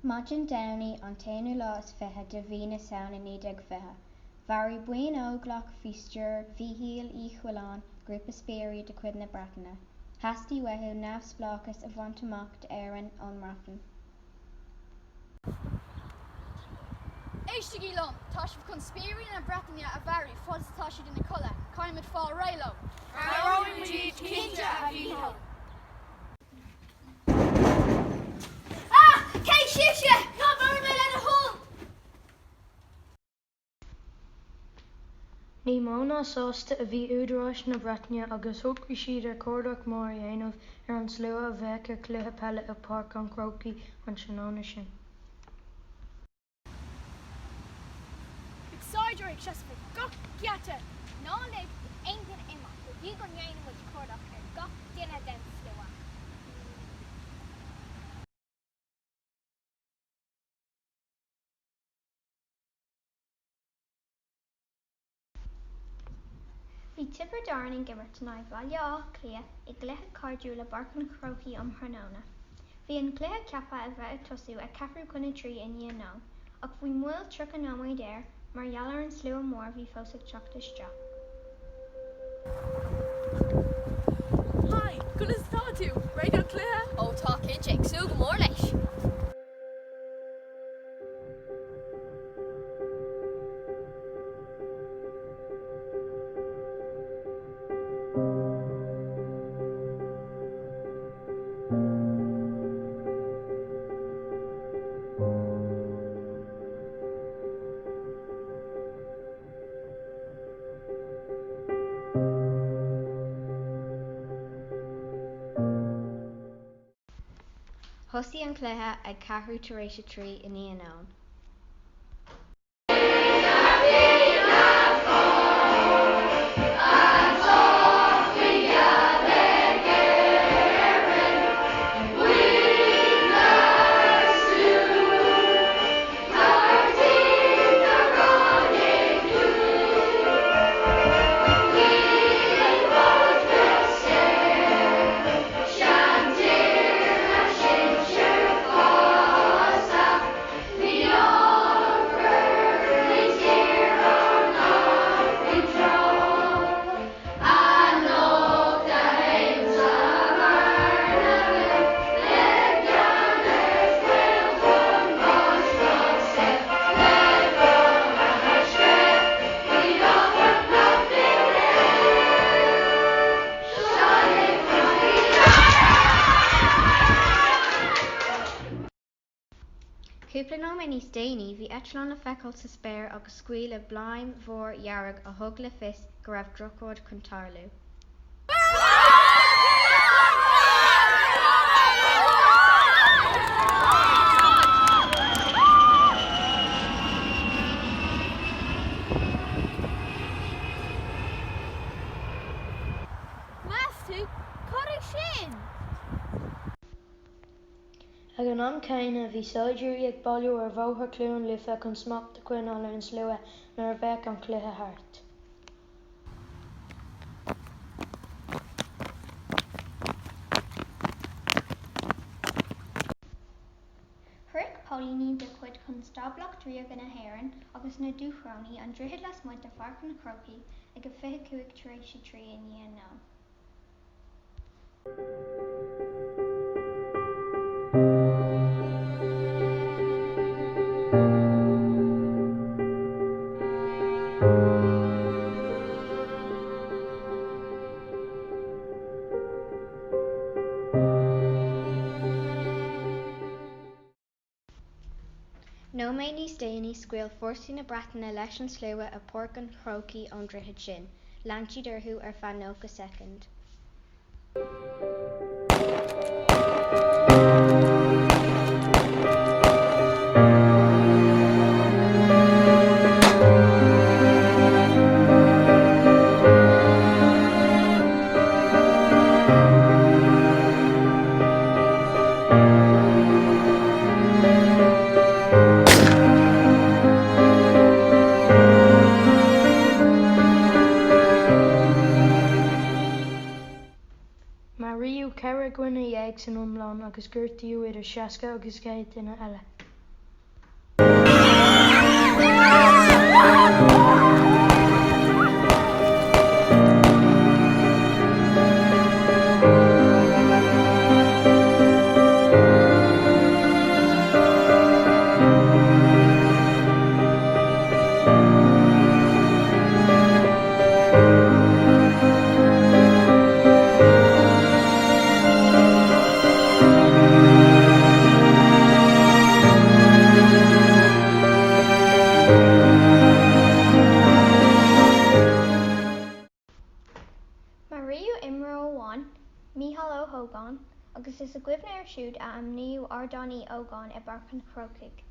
Maidin Domhnaigh an t-aonú lá is fiche de mhí na Samhna 1920, mharaigh buíon óglach faoi stiúir Mhíchíl Uí Choileáin grúpa spiairí de chuid na Breataine. Theastaigh uathu neamhspleáchas a bhaint amach d'Éirinn ón mBreatain. Éistigí liom! Tá sibh chun spiairí na Breataine a mharú fad is atá siad ina codladh. Caithfimid fáil réidh leo. Maróidh muid iad cinnte, a Mhíchíl! Ah! Cé sibhse? Ná maraigh mé le do thoil! Ní mó ná sásta a bhí údaráis na Breataine agus shocraigh siad ar chuardach mór a dhéanamh ar an slua a bheadh ar chluiche peile i bPáirc an Chrócaigh an tráthnóna sin. Beidh saighdiúirí ag seasamh ag gach geata. Ná lig d'aon duine imeacht go dtí go ndéanfaidh muid cuardach ar gach duine den slua. Bhí Tiobraid Árann ag imirt in aghaidh Bhaile Átha Cliath i gcluiche cairdiúil i bPáirc an Chrócaigh um thráthnóna. Bhí an cluiche ceaptha a bheith ag tosú ag ceathrú chun a trí i ndiaidh a dó, ach bhí moill 30 nóiméad air mar gheall ar an slua mór a bhí fós ag teacht isteach. Hi, conas atá tú? Réidh don chluiche? Ó tá cinnte, ag súil go mór leis! Thosaigh an cluiche ag ceathrú tar éis a 3 i ndiaidh a dó. Cúpla nóiméad níos déanaí, bhí eitleán le feiceáil sa spéir agus scaoileadh bladhm mhór dhearg a thug le fios go raibh drochrud chun tarlú. Meas tú cad é sin? Ag an am céanna, bhí saighdiúirí ag bailiú ar Bhóthar Chluain Life chun smacht a choinneáil ar an slua nuair a bheadh an cluiche thart. Shroich póilíní de chuid Chonstáblacht Ríoga na hÉireann agus na Dúchrónaí an droichead lasmuigh de Pháirc an Chrócaigh ag a 25 tar éis a 3 i ndiaidh a 2. Nóiméad níos déanaí, scaoil fórsaí na Breataine leis an slua i bPáirc an Chrócaigh ón droichead sin. Lean siad orthu ar feadh 90 soicind. Maraíodh 14 dhuine san iomlán agus gortaíodh idir 60 agus 100 duine eile. Maraíodh imreoir amháin, Mícheál Ó hÓgáin, agus is i gcuimhne air siúd a ainmníodh Ardán Uí Ógáin i bPáirc an Chrócaigh.